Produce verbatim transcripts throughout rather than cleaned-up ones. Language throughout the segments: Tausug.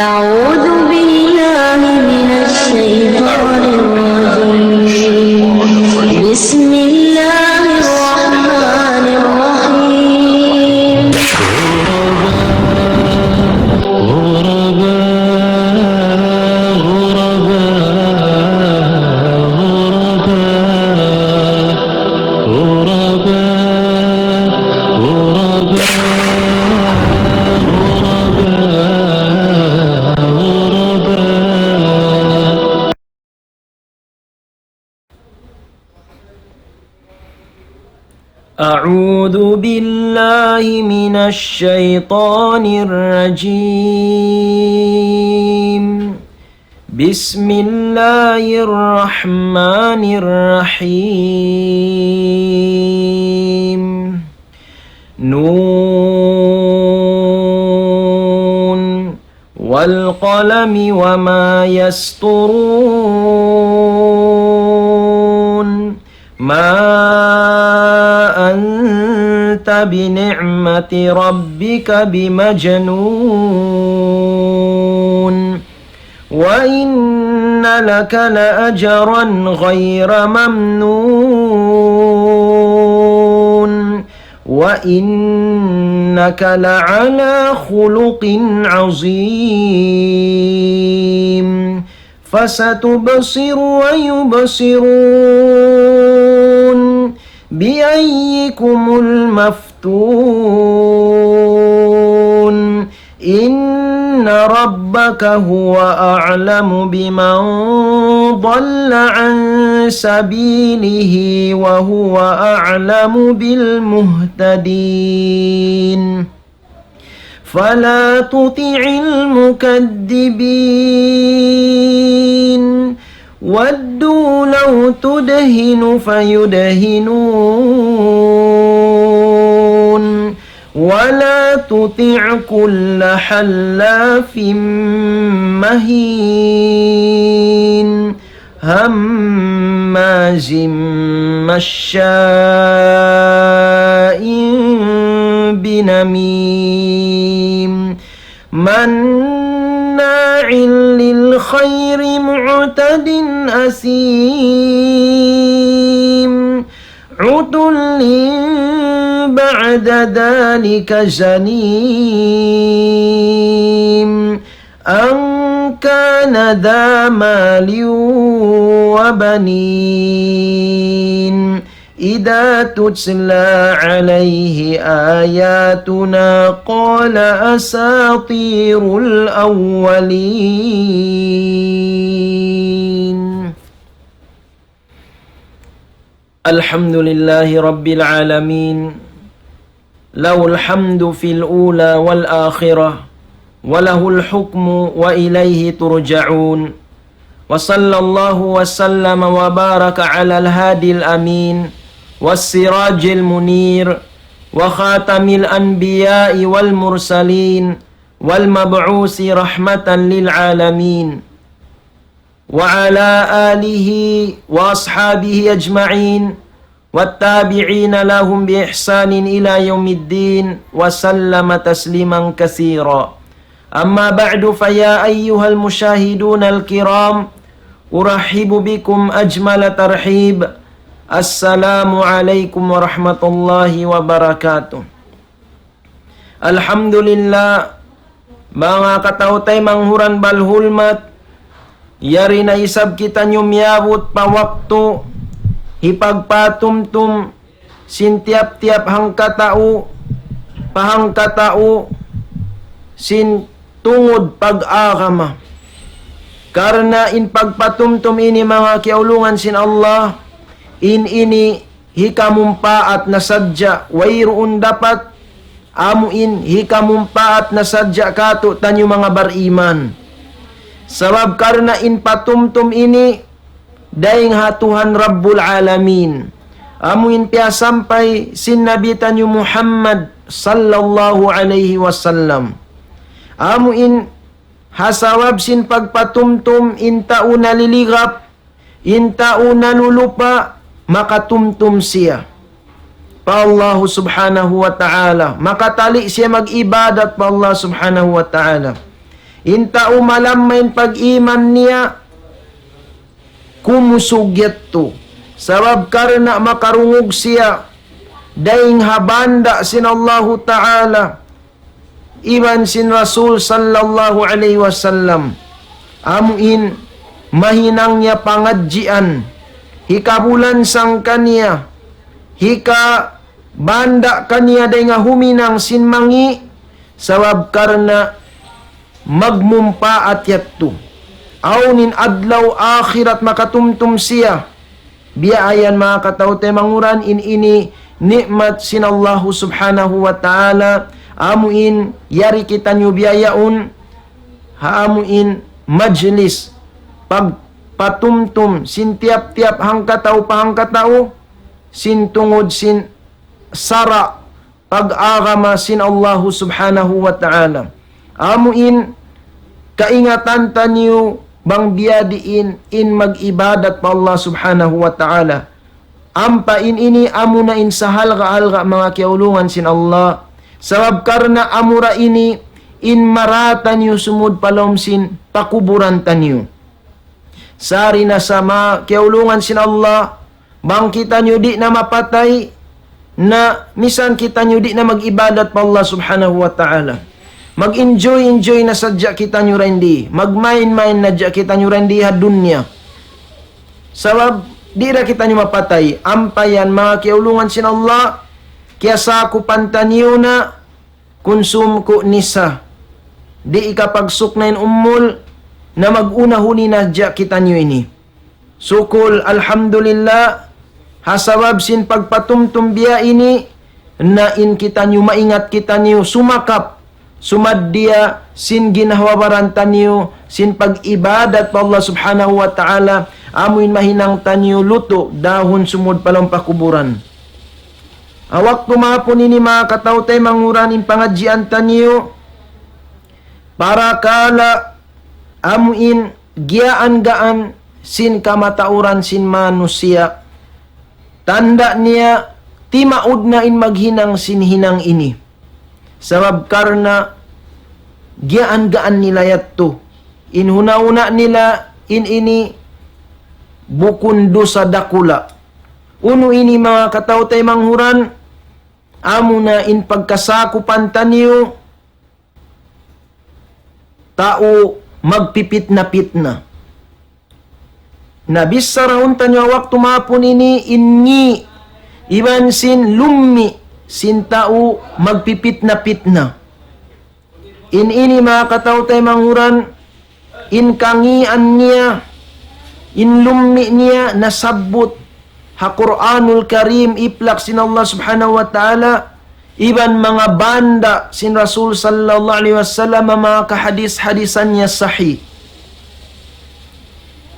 أعوذ بالله من الشيطان الرجيم. بسم الله الرحمن الرحيم. أعوذ بالله من الشيطان الرجيم. بسم الله الرحمن الرحيم. نون. والقلم وما يسطرون. ما أنت بنعمة ربك بمجنون. وإن لك لأجرا غير ممنون. وإنك لعلى خلق عظيم. فستبصر ويبصرون بأيكم المفتون. إن ربك هو أعلم بمن ضل عن سبيله وهو أعلم بالمهتدين. فلا تطع المكذبين. ودوا لو تدهن فيدهنون. ولا تطع كل حلاف مهين. هماز مشاء بنميم. مناع للخير معتد أثيم. عتل بعد ذلك زنيم. أن كان ذا مال وبنين. إذا تتلى عليه آياتنا قال أساطير الأولين. الحمد لله رب العالمين. له الحمد في الأولى والآخرة، وله الحكم وإليه ترجعون. وصلى الله وسلم وبارك على الهادي الأمين، والسراج المنير، وخاتم الأنبياء والمرسلين، والمبعوث رحمة للعالمين، وعلى آله وأصحابه أجمعين، والتابعين لهم بإحسان إلى يوم الدين، وسلم تسليما كثيرا. أما بعد، فيا أيها المشاهدون الكرام، أرحب بكم أجمل ترحيب. السلام عليكم ورحمة الله وبركاته. Alhamdulillah, manga kataw-taymanghuran balhulmat, yari na isab kitaniyu miyabut pa waktu hipagpatumtum sin tiyap-tiyap hangkatau pa hangkatau sin tungud pag-agama. Karna' in pagpatumtum ini, manga kiyaulungan sin Allah, in ini hikamumpaat na sadja, wayruun dapat, amu in hikamumpaat na sadja kātu'niyu manga bariman. Sabab karna' in patumtum ini dayn ha Tuhan Rabbul Alamin, amu in piyasampay sin Nabi taniyu Muhammad sallallahu alayhi wasallam. Amu in ha sabab sin pagpatumtum in tau naliligap, in tau nalulupa, makatumtum siya pa Allah Subhanahu wa Ta'ala, makatali' siya mag-ibadat pa Allah Subhanahu wa Ta'ala. In tau malamma in pag-iman niya, kumusug yadtu. Sabab karna' makarungug siya dayn ha banda' sin Allahu Ta'ala iban sin Rasul sallallahu alayhi wasallam. Amu in mahinang niya pangadjian, hikabulansang kaniya, hikabanda' kaniya dayn ha huminang sin mangi', sabab karna' magmumpaat yadtu. Awn in adlaw akhirat makatumtum siya. Biya' yan manga kataw-taymanghuran, in ini ni'mat sin Allahu Subhanahu wa Ta'ala, amu in yari kitaniyu biya' yaun, ha amu in majlis, pagpatumtum sin tiyap-tiyap hangkatau pa hangkatau, sin tungud sin sara' pag-agama sin Allahu Subhanahu wa Ta'ala. Amu in kaingatan taniyu bang biyadiin in mag-ibadat pa Allah Subhanahu wa Ta'ala. Ampa in ini amuna in sahalga'-halga' manga kiyaulungan sin Allah. Sabab karna' amura ini in mara taniyu sumud pa lawm sin pakuburan taniyu. Sari na sa manga kiyaulungan sin Allah, bang kitaniyu di' na mapatay, na misan kitaniyu di' na mag-ibadat pa Allah Subhanahu wa Ta'ala. Mag-enjoy-enjoy na sadja kitaniyu dindi, magmain-main na sadja kitaniyu dindi ha dunya. Sabab di' da kitaniyu mapatay, ampa yan manga kiyaulungan sin Allah, kiyasakupan taniyu na kunsum ku nisa. Di' ikapagsuk na in umul, na mag-una huni na sadja kitaniyu ini. Sukul, alhamdulillah, ha sabab sin pagpatumtum biya' ini, na in kitaniyu maingat kitaniyu sumakap, sumaddiya sin ginhawa-baran taniyu, sin pag-ibadat pa Allah Subhanahu wa Ta'ala, amu in mahinang taniyu lutu', dahun sumud pa lawm pakuburan. Ha waktu mahapun ini manga kataw-taymanghuran in pangadjian taniyu, parakala' amu in giyaan-gaan sin kamatauran sin manusiya'. Tanda' niya, timaud na in maghinang sin hinang ini. Sabab karna' giyaan-gaan nila yadtu. In huna-huna nila in ini bukun dusa dakula'. Unu ini manga kataw-taymanghuran, amuna in pagkasakupan taniyu, tau magpipitna-pitna. Na bissarahun taniyu ha waktu mahapun ini in ngi' iban sin lummi' sin tau magpipitna-pitna. In ini manga kataw-taymanghuran, in kangian niya, in lummi' niya nasabbut ha Qur'anul Karim, iplak sin Allah Subhanahu wa Ta'ala, iban manga banda' sin Rasul sallallahu alayhi wasallam, manga kahadis-hadisan niya sahih.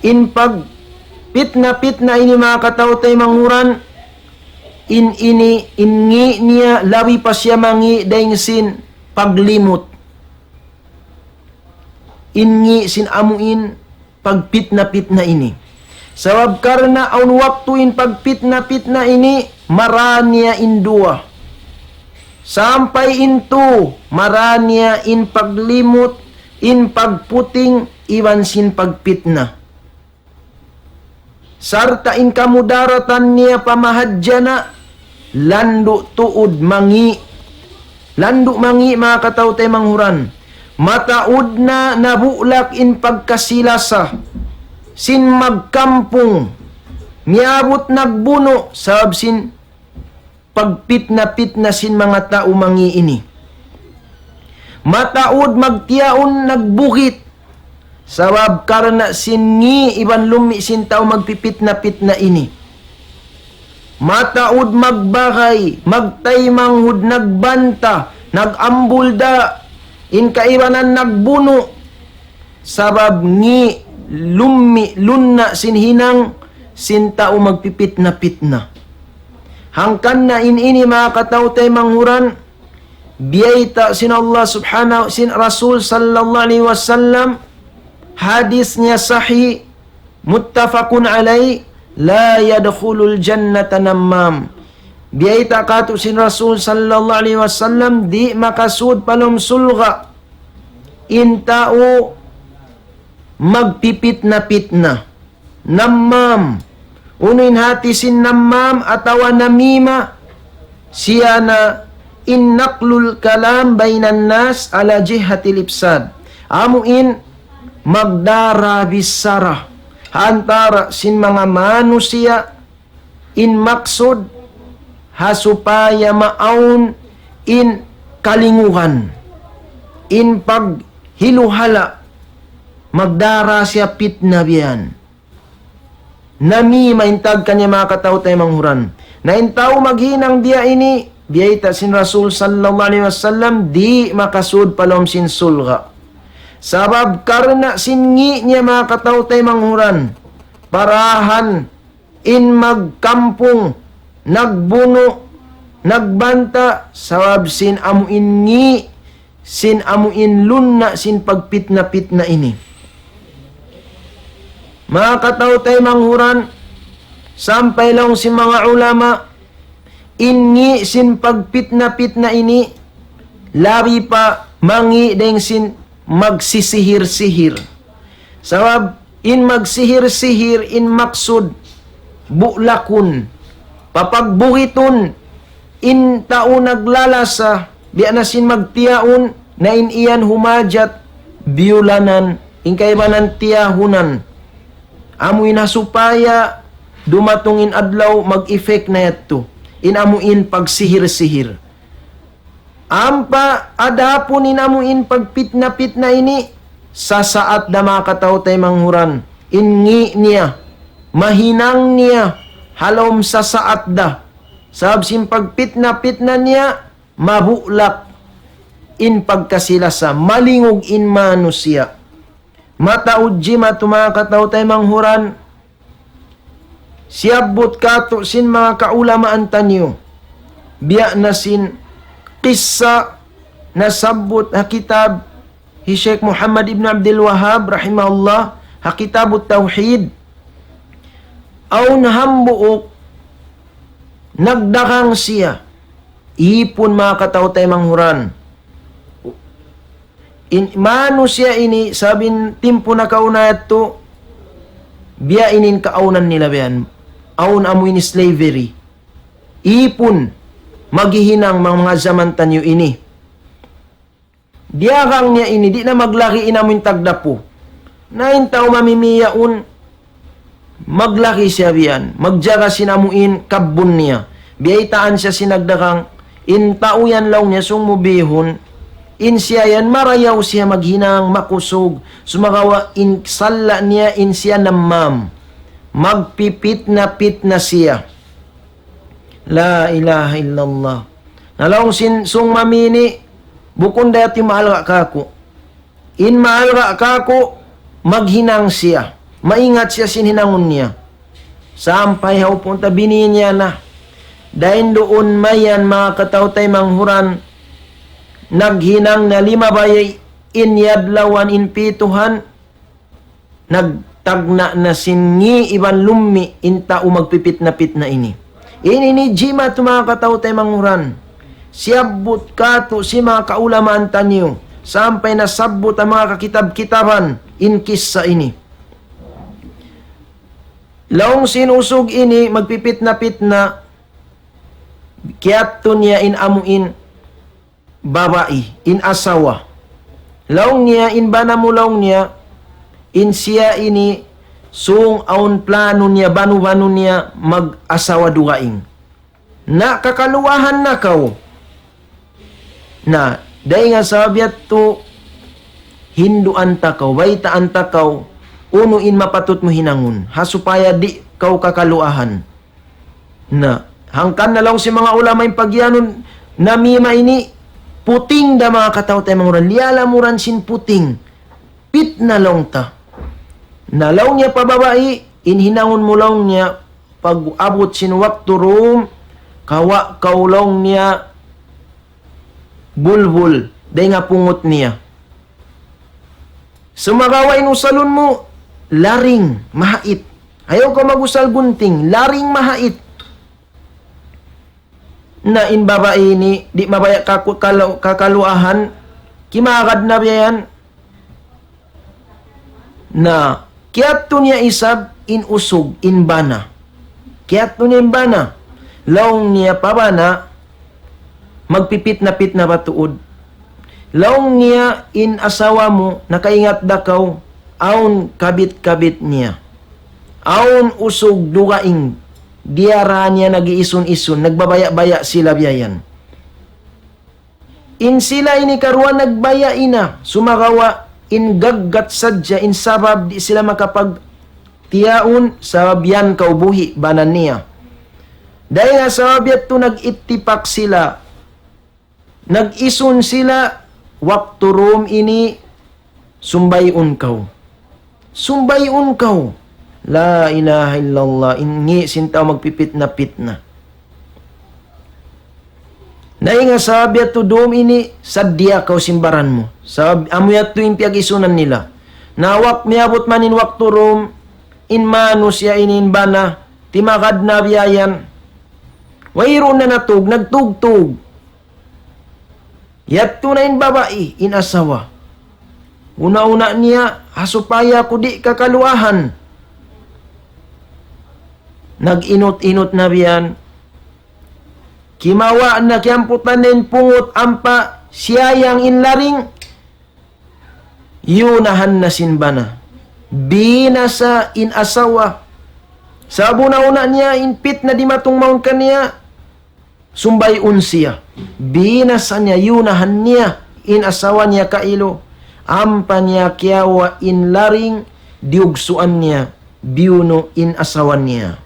In pagpitna-pitna ini manga kataw-taymanghuran, in ini, in ngi' niya labi pa siya mangi' dayn sin paglimut. In ngi' sin amu in pagpitna-pitna ini. Sabab karna' awn waktu in pagpitna-pitna ini, mara niya in duwa. Sampay in tu, mara niya in paglimut, in pagputing, iban sin pagpitna. Sarta' in kamudaratan niya pa mahadjana', landu' tuud mangi'. Landu' mangi' manga kataw-taymanghuran. Mataud na nabulak in pagkasi-lasa sin magkampung. Miyabut nagbunu' sabab sin pagpitna-pitna sin manga tau mangi' ini. Mataud magtiyaun nagbugit. Sabab karna' sin ngi' iban lummi' sin tau magpipitna-pitna ini. Mataud magbagay, magtaymanghud, nagbanta, nag-ambul da, in kaibanan nagbunu'. Sabab ngi' lummi' lunna' sin hinang sin tau magpipitna-pitna. Hangkan na in ini manga kataw-taymanghuran, biyayta' sin Allah Subhanahu, sin Rasul sallallahu alayhi wasallam, hadis niya sahih, muttafaqun alayh, لا يدخل الجنة نمام. Biyayta' katu' sin Rasul sallallahu alayhi wasallam, di' makasud pa lawm surga' in tau magpipitna-pitna. Nammam. Unu in hati sin nammam atawa namima? Siya na in naqlul kalam bainan nas ala jihatil ifsad. Amu in magdara bichara ha antara sin manga manusiya' in maksud ha supaya maawn in kalinguhan, in paghiluhala', magdara siya pitna biya' yan. Namima in tag kaniya manga kataw-taymanghuran. Na in tau maghinang biya' ini, biyayta' sin Rasul sallallahu alayhi wasallam, di' makasud pa lawm sin surga'. Sabab karna' sin ngi' niya manga kataw-taymanghuran. Parahan in magkampung, nagbunu', nagbanta', sabab sin amu in ngi', sin amu in lunna', sin pagpitna-pitna ini. Manga kataw-taymanghuran, sampay laung sin manga ulama, in ngi' sin pagpitna-pitna ini, labi pa mangi' dayng sin magsisihir-sihir. Sabab in magsihir-sihir, in maksud, bu'lakun, papagbugitun, in tau naglalasa, biya' na sin magtiyaun, na in iyan humajat, biyulanan, in kaibanan tiyahunan. Amu in ha supaya dumatung in adlaw mag-effect na yadtu. In amu in pagsihir-sihir. Ampa adapun in amu in pagpitna-pitna ini, sasaat da manga kataw-taymanghuran. In ngi' niya, mahinang niya, ha lawm sasaat da. Sabab sin pagpitna-pitna niya, mabu'lak in pagkasi-lasa, malingug in manusiya'. Mataud jimatu manga kataw-taymanghuran, siyabbut katu' sin manga kaulamaan taniyu. Biya' na sin kissa nasabbut ha kitab hi Sheikh Muhammad ibn Abdul Wahhab rahimahullah, ha Kitabut Tawhid. Awn hambuuk nagdagang siya. Ipun manga kataw-taymanghuran. In manusiya' ini, sabab in timpu nakauna yadtu, biya' ini in kaawnan nila biya' yan. Awn amu in slavery. Ipun, maghihinang manga, manga jaman taniyu ini. Diyagang niya ini, di' na maglagi' in amu in tagdapu. Na in tau mamimiyaun, maglagi' siya biya' yan, magjaga sin amu in kabbun niya. Biyaytaan siya sin nagdagang, in tau yan laung niya sung mu bihun, in siya yan marayaw siya maghinang makusug, sumagawa' in sala' niya in siya namam. Magpipitna-pitna siya. La ilaha illallah. Na laung sin sung mami ini, bukun da yadtu in maalga' kāku'. In maalga' kāku', maghinang siya. Maingat siya sin hinangun niya. Sampay ha upu'un ta bini niya na. Dayn duun mayan manga kataw-taymanghuran, naghinang na limabay in yadlawan in pituhan, nagtagna' na sin ngi' iban lummi' in tau magpipitna-pitna ini. Ini ini jimatu manga kataw-taymanghuran. Siyabbut katu' sin manga kaulamaan taniyu. Sampay nasabbut ha manga kakitab-kitaban in kissa ini. Laung sin usug ini magpipitna-pitna, kiyadtu niya in amu in babai, in asawa. Laung niya, in bana mu laung niya, in siya ini sung awn plano niya, banu-banu niya mag-asawa dugaing. Na kakaluahan na kaw. Na, dayn ha sabab yadtu hinduan ta kaw, baytaan ta kaw, unu in mapatut mu hinangun. Ha supaya di' kaw kakaluahan. Na, hangkan na laung sin manga ulama in pagiyanun namima ini, puting da manga kataw-taymanghuran, liyalamuran sin puting, pitna laung ta. Na laung niya pa babai, in hinangun mu laung niya, pag-abut sin waktu dum, kawa' kaw laung niya, bulbul, dayn ha pungut niya. Sumagawa' in usalun mu, laring, mahait. Ayaw kaw mag-usal gunting, laring mahait. Na in babai ini, di' mabaya' kaku-, kalau-, kakaluahan, kimagad na biya' yan, Na, kiyadtu niya isab in usug, in bana. Kiyadtu niya in bana. Laung niya, "Pa bana, magpipitna-pitna ba tuud?" Laung niya, "In asawa mu, nakaingat da kaw, awn kabit-kabit niya. Awn usug dugaing, diyara niya nag-iisun-isun, nagbabaya'-baya' sila biya' yan." In sila ini karuwa nagbaya' ina, sumagawa' in gaggat sadja in sabab di' sila makapagtiyaun, sabab yan kaw buhi' bana niya. Dayn ha sabab yadtu nag-ittipak sila, nag-isun sila, waktu dum ini sumbayun kaw. Sumbayun kaw. La ilaha illallah. In ngi' sin tau magpipitna-pitna. Na in sabab yadtu dum ini, saddiya kaw sin baran mu. Sabab amu yadtu in piyag-isunan nila. Na wak-, miyabut man in waktu dum, in manusiya' ini in bana, timakad na biya' yan. Wayruun na natug, nagtugtug. Yadtu na in babai, in asawa. Una-una niya, ha supaya aku di' kakaluahan. Nag-inut-inut na biya' yan. Kimawa' na, kiyamputan na in pungut ampa siyayang in laring. Yunahan na sin bana. Binasa in asawa. Sabab una-una niya in pitna dimatung mawn kaniya, sumbayun siya. Binasa niya, yunahan niya in asawa niya kailu. Ampa niya kiyawa' in laring, diyugsuan niya, biyunu' in asawa niya.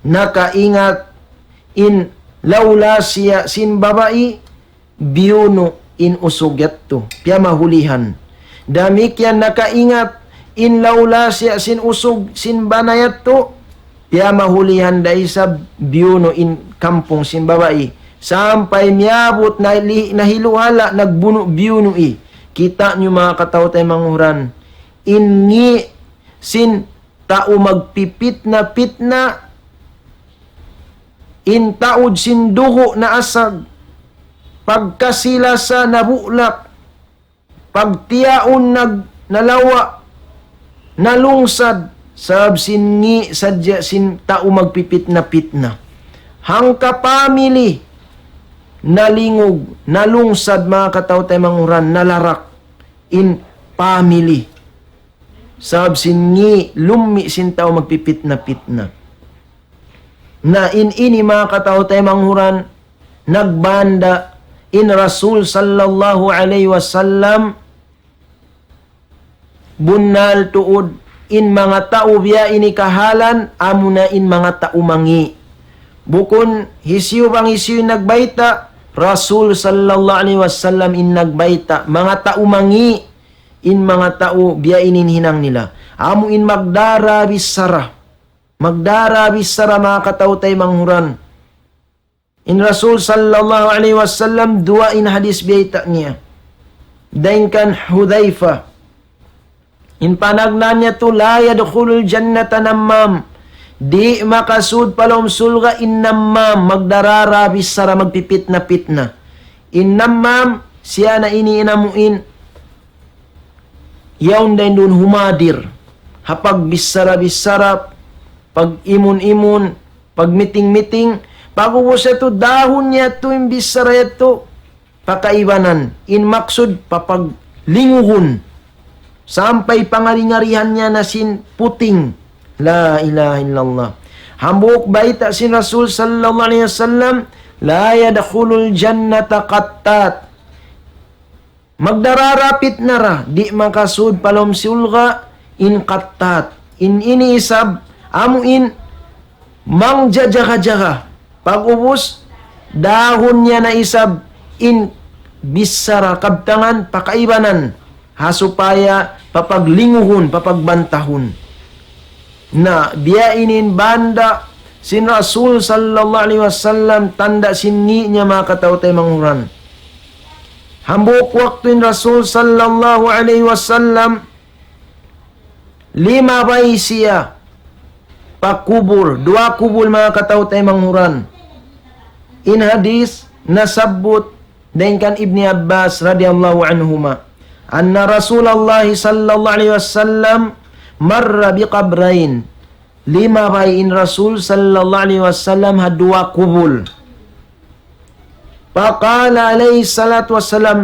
Nakaingat in lawlasiya sin babai, biyunu' in usug yadtu, piyamahulihan. Damikkiyan nakaingat in lawlasiya sin usug sin bana yadtu, piyamahulihan da isab biyunu' in kampung sin babai. Sampay miyabut na li-, nahiluhala, nagbunu' biyunu' i. Kita' niyu manga kataw-taymanghuran. In ngi' sin tau magpipitna-pitna, in taud sin dugu' naasag, pagkasi-lasa nabulak, pagtiyaun nag-, nalawa', nalungsad, sabab sin ngi' sadja sin tau magpipitna-pitna. Hangka pamili, nalingug, nalungsad manga kataw-taymanghuran, nalarak, in pamili. Sabab sin ngi' lummi' sin tau magpipitna-pitna. Na in ini manga kataw-taymanghuran, nagbanda in Rasul sallallahu alayhi wasallam, bunnal tuud in manga tau biya' ini kahalan, amuna in manga tau mangi'. Bukun hisiyu bang hisiyu in nagbayta', Rasul sallallahu alayhi wasallam in nagbayta', manga tau mangi', in manga tau biya' ini in hinang nila. Amu in magdara bichara. Magdara bichara manga kataw-taymanghuran. In Rasul sallallahu alayhi wasallam duwa in hadis biyayta' niya. Dayn kan Hudhayfa. In panagnaan niya tu, لا يدخل الجنة نمام. Di' makasud pa lawm surga' in nammam, magdarara bichara, magpipitna-pitna. In nammam, siya na ini in amu in yaun dayn duun humadir. Ha pagbichara-bichara, pag-imun-imun, pag-meeting-meeting, pag'ubus yadtu dahun niya tu in bichara yadtu, pakaibanan, in maksud, papaglingugun, sampay pangari-ngarihan niya na sin puting. La ilaha illallah. Hambuuk bayta' sin Rasul sallallahu alayhi wasallam, لا يدخل الجنة قتات. Magdarara pitna ra, di' makasud pa lawm surga' in qattat. In ini isab, amu in mangjajaga-jaga. Pag'ubus, dahun niya na isab in bichara kabtangan pakaibanan. Ha supaya papaglingugun, papagbantahun. Na, biya' ini in banda sin Rasul sallallahu alayhi wasallam, tanda' sin ngi' niya manga kataw-taymanghuran. Hambuuk waktu in Rasul sallallahu alayhi wasallam, limabay siya pa kubul, duwa kubul manga kataw-taymanghuran. In hadis nasabbut dayn kan Ibni Abbas radiyallahu anhuma. أن رسول الله صلى الله عليه وسلم مر بقبرين. Limabay in Rasul sallallahu alayhi wasallam ha duwa kubul. فقال عليه الصلاة والسلام,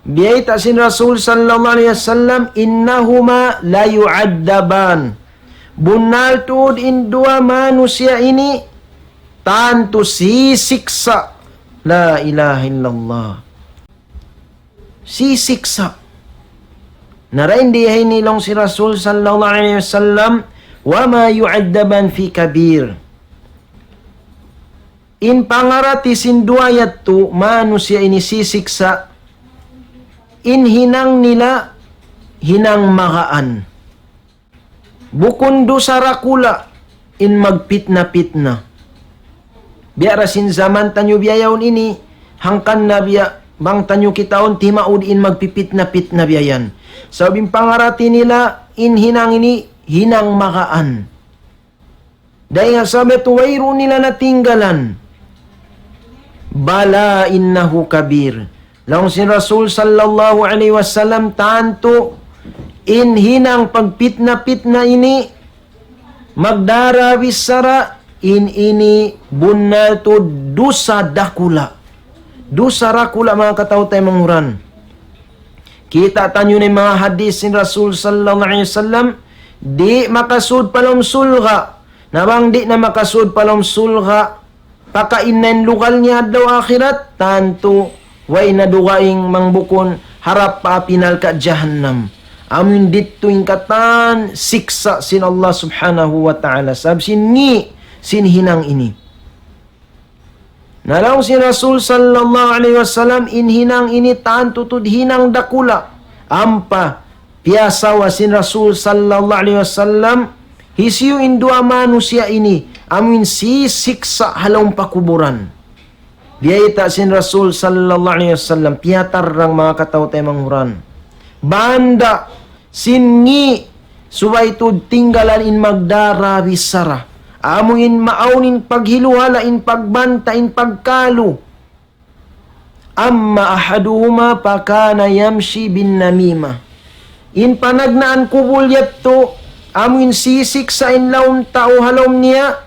biyayta' sin Rasul sallallahu alayhi wasallam, إنهما ليعذبان. Bunnal tuud in duwa manusiya' ini tantu sisiksa'. La ilaha illallah. Sisiksa'. Na dayn di ha ini laung sin Rasul sallallahu alayhi wasallam, وما يعذبان في كبير. In pangarati sin duwa yadtu manusiya' ini sisiksa', in hinang nila hinang magaan. Bukun dusa dakula' in magpitna-pitna. Biya' da sin jaman taniyu biya' yaun ini, hangkan na biya' bang taniyu kitaun timaud in magpipitna-pitna biya' yan. Sabab in pangarati nila in hinang ini hinang magaan. Dayn ha sabab yadtu wayruun nila natinggalan. بلى إنه كبير. Laung sin Rasul sallallahu alayhi wasallam, tantu in hinang pagpitna-pitna ini magdara bichara, in ini bunnal tuud dusa dakula'. Dusa dakula', manga kataw-taymanghuran. Kita' taniyu na in manga hadith sin Rasul sallallahu alayhi wasallam, di' makasud pa lawm surga'. Na bang di' na makasud pa lawm surga', pakain na in lugal niya adlaw akhirat, tantu way na dugaing bang bukun harap pa api narka' jahannam. Amu in didtu in katan siksa' sin Allah subhanahu wa ta'ala. Sabab sin ngi', sin hinang ini. Na laung sin Rasul sallallahu alayhi wasallam, in hinang ini tantu tuud hinang dakula'. Ampa piyasawa sin Rasul sallallahu alayhi wasallam, hisiyu in duwa manusiya' ini, amu in sisiksa' ha lawm pakuburan. Biyayta' sin Rasul sallallahu alayhi wasallam, piyatarrang, manga kataw-taymanghuran. Banda sin ngi', subay tuud tinggalan in magdara bichara. Amu in maawn in paghiluhala', in pagbanta', in pagkalu. أما أحدهما فكان يمشي بالنميمة. In panagnaan kubul yadtu, amu in sisiksa' in lawm tau ha lawm niya,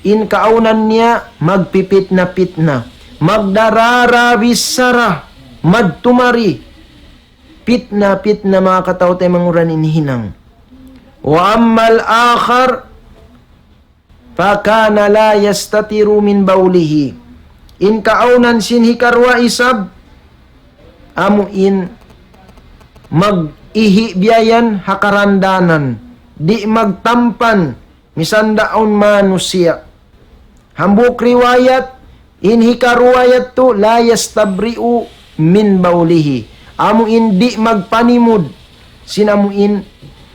in kaawnan niya magpipitna-pitna, magdara-dara bichara, madtu mari, pitna-pitna, manga kataw-taymanghuran, in hinang. وأما الآخر فكان لا يستتر من بوله. In kaawnan sin hikaruwa isab, amu in mag-ihi' biya' yan ha karandanan, di' magtampan, misan da awn manusiya'. Hambuuk riwayat, in hikaruwa yadtu, لا يستبرئ من بوله. Amu in di' magpanimud sin amu in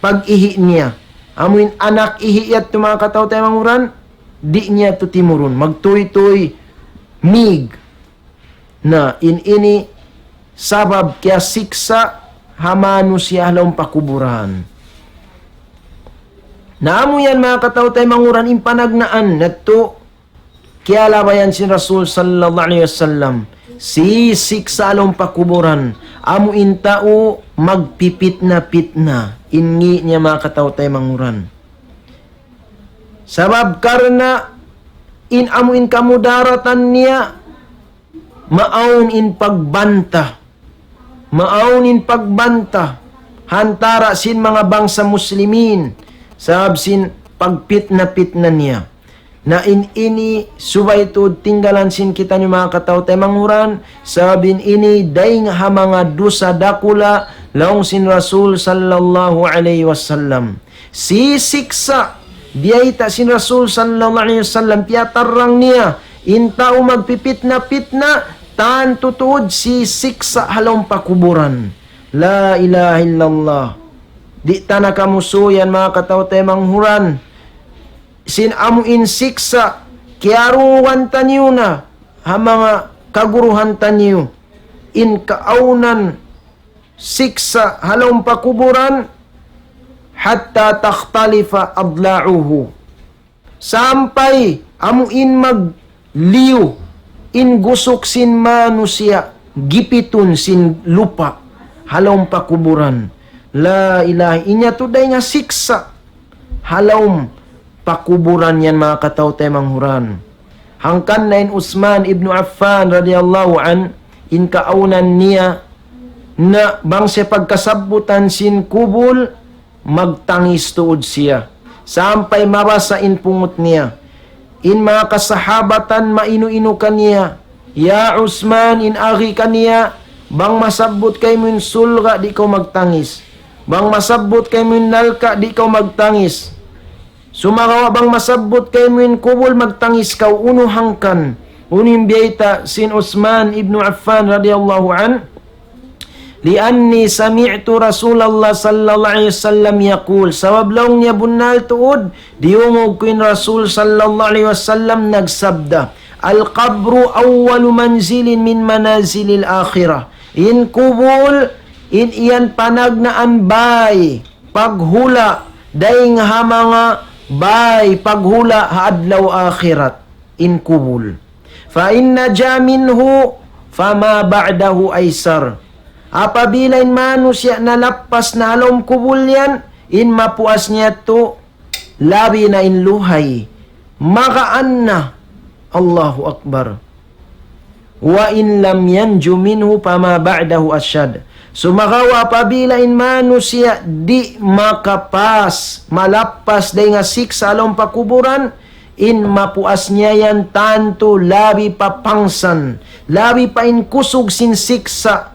pag-ihi' niya. Amu in anak ihi' yadtu, manga kataw-taymanghuran, di' niya yadtu timurun. Magtūy-tūy mig. Na, in ini sabab kiyasiksa' ha manusiya' ha lawm pakuburan. Na amu yan, manga kataw-taymanghuran, in panagnaan yadtu kiyalabayan sin Rasul sallallahu alayhi wasallam. Sisiksa' ha lawm pakuburan, amu in tau magpipitna-pitna. In ngi' niya, manga kataw-taymanghuran. Sabab karna' in amu in kamudaratan niya, maawn in pagbanta'. Maawn in pagbanta' ha antara' sin manga bangsa Muslimin, sabab sin pagpitna-pitna niya. Na in ini subay tuud tinggalan sin kitaniyu, manga kataw-taymanghuran, sabab in ini dayng ha manga dusa dakula', laung sin Rasul sallallahu alayhi wasallam. Sisiksa', biyayta' sin Rasul sallallahu alayhi wasallam, piyatarrang niya, in tau magpipitna-pitna, tantu tuud sisiksa' ha lawm pakuburan. La ilaha illallah. Di' ta na kamusuyan, manga kataw-taymanghuran. Sin amu in siksa', kiyaruwan taniyu na, ha manga kaguruhan taniyu. In kaawnan siksa' ha lawm pakuburan, حتى تختلف أضلاعه. Sampay amu in magliyu in gusuk sin manusiya', gipitun sin lupa'. ha lawm pakuburan. La ilaha, in yadtu dayn ha siksa' ha lawm pakuburan yan, manga kataw-taymanghuran. Hangkan na in Usman ibn Affan radiyallahu an, in kaawnan niya, na bang siya pagkasabbutan sin kubul, magtangis tuud siya. Sampay mabasa in pungut niya. In manga kasahabatan mainu-inu kaniya, "Ya Usman," in agi kaniya, "bang masabbut kaymu in surga', di' kaw magtangis. Bang masabbut kaymu in narka', di' kaw magtangis. Sumagawa' bang masabbut kaymu in kubul, magtangis kaw." Unu hangkan? Unu in biyayta' sin Usman ibn Affan radiyallahu an? "لأني سمعت رسول الله صلى الله عليه وسلم يقول." Sabab laung niya bunnal tuud, diyungug ku in Rasul sallallahu alayhi wasallam nagsabda, "القبر أول منزل من منازل الآخرة." In kubul, in yan panagnaan bāy paghula' dayn ha manga bāy paghula' ha adlaw akhirat. In kubul. فإن نجا منه فما بعده أيسر. Apabila in manusiya' nalappas na ha lawm kubul yan, in mapuas niya yadtu labi na in luhay. Magaan na. Allahu Akbar. وإن لم ينج منه فما بعده أشد. Sumagawa' apabila in manusiya' di' makapas, malappas dayn ha siksa' ha lawm pakuburan, in mapuas niya yan tantu labi pa pangsan, labi pa in kusug sin siksa',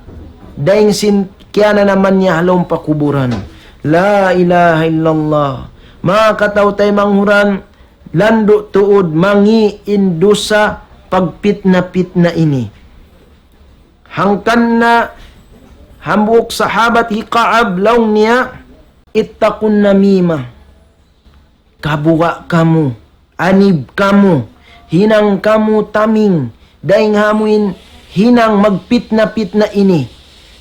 dayn sin kiyananaman niya ha lawm pakuburan. La ilaha illallah. Manga kataw-taymanghuran, landu' tuud mangi' in dusa pagpitna-pitna ini. Hangkan na hambuuk sahabat hi Ka'ab laung niya, "اتقوا النميمة." Kabuga' kamu, anib kamu, hinang kamu taming, dayn ha amu in hinang magpitna-pitna ini.